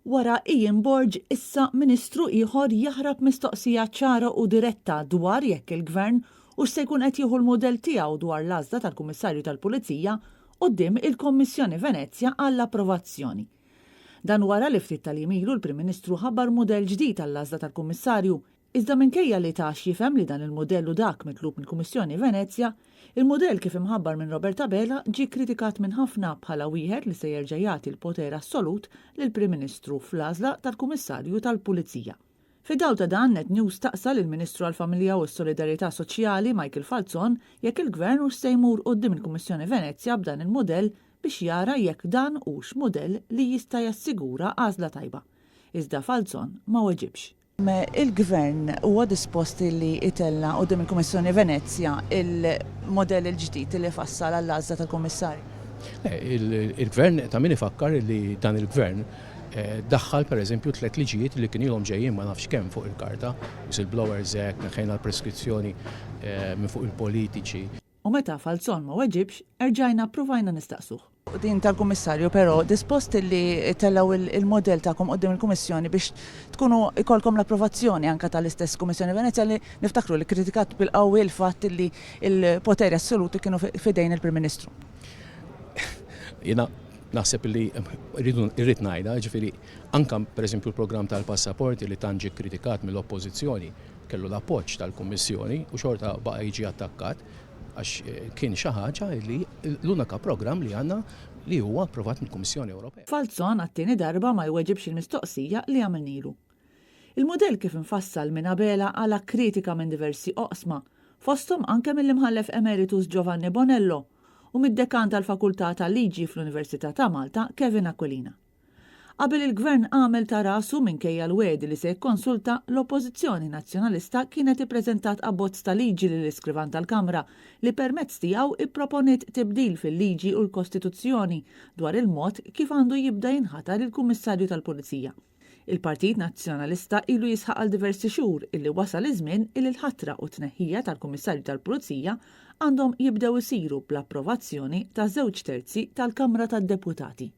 Wara Ian Borg, issa Ministru ieħor jaħrab mistoqsija ċara u diretta dwar jekk il-Gvern hux se jkun qed jieħu l-mudell tiegħu dwar l-għażla tal-Kummissarju tal-Pulizija quddiem il-Kommissjoni Venezja għall-approvazzjoni. Dan wara li ftit tal-jiem ilu l-Prim Ministru ħabbar mudell ġdid għall-għażla tal-Kummissarju Iżda minkejja li ta x'jifhem li dan il-mudell hu dak mitlub mill-Kummissjoni Venezja, il-mudell kif imħabbar minn Robert Abela ġie kkritikat minn ħafna bħala wieħed li se jerġa' jagħti l-poter assolut lill-Prim Ministru fl-għażla tal-Kummissarju tal-Pulizija. Fid-dawl ta' dan, Net News staqsa lill-Ministru għall-Familja u s-Solidarjetà Soċjali Michael Falzon jekk il-Gvern hux se jmur quddiem il-Kummissjoni Venezja b'dan il-mudell biex jara jekk dan hux mudell li jista' jassigura għażla tajba. Iżda Falzon ma weġibx. Il-Gvern huwa dispost li jtella' quddiem il-Kummissjoni Venezja il-modell il-ġdid li fassal għall-għażla tal-Kummissarju? Il-Gvern, ta' min ifakkar li dan il-Gvern daħħal pereżempju tlett liġijiet li kien ilhom ġejjin ma nafx kemm fuq il-karta, Whistleblowers Act, neħħejna l-preskrizzjoni minn fuq il-politiċi. U meta Falzon ma weġibx, erġajna ppruvajna nistaqsuh. Din tal-Kummissarju però dispost li ttellgħu il-mudell tagħkom quddiem il-Kummissjoni biex tkunu jkollkom l-approvazzjoni anke tal-istess Kummissjoni Venezja li niftakru li kkritikat bil-qawwi l-fatt li l-poteri assoluti kienu f'idejn il-Prim Ministru. Jiena naħseb li rridu irrid ngħidha, jiġifieri anke pereżempju l-programm tal-passaporti li tant ġie kkritikat mill-Oppożizzjoni, Kellu l-appoġġ tal-Kummissjoni u xorta baqa' jiġi attakkat għax kien xi ħaġa li l-unika programm li għandna li huwa approvat mill-Kummissjoni Ewropea. Falzon għat-tieni darba ma jweġibx il-mistoqsija li għamilnilu. Il-mudell kif imfassal minn Abela qala' kritika minn diversi oqsma, fosthom anke mill-Imħallef Emeritus Giovanni Bonello u mid-Dekan tal-Fakultà tal-Liġi fl-Università ta' Malta Kevin Aquilina. Qabel il-Gvern għamel ta' rasu minkejja l-wegħdi li se jikkonsulta, l-Oppożizzjoni Nazzjonalista kienet ippreżentat abbozz ta' liġi lill-Iskrivan tal-Kamra li permezz tiegħu ipproponiet tibdil fil-liġi u l-Kostituzzjoni dwar il-mod kif għandu jibda jinħatar il-Kummissarju tal-Pulizija. Il-Partit Nazzjonalista ilu jisħaq għal diversi xhur illi wasal iż-żmien illi l-ħatra u t-tneħħija tal-Kummissarju tal-Pulizija għandhom jibdew isiru bl-approvazzjoni ta' żewġ terzi tal-Kamra tad-Deputati.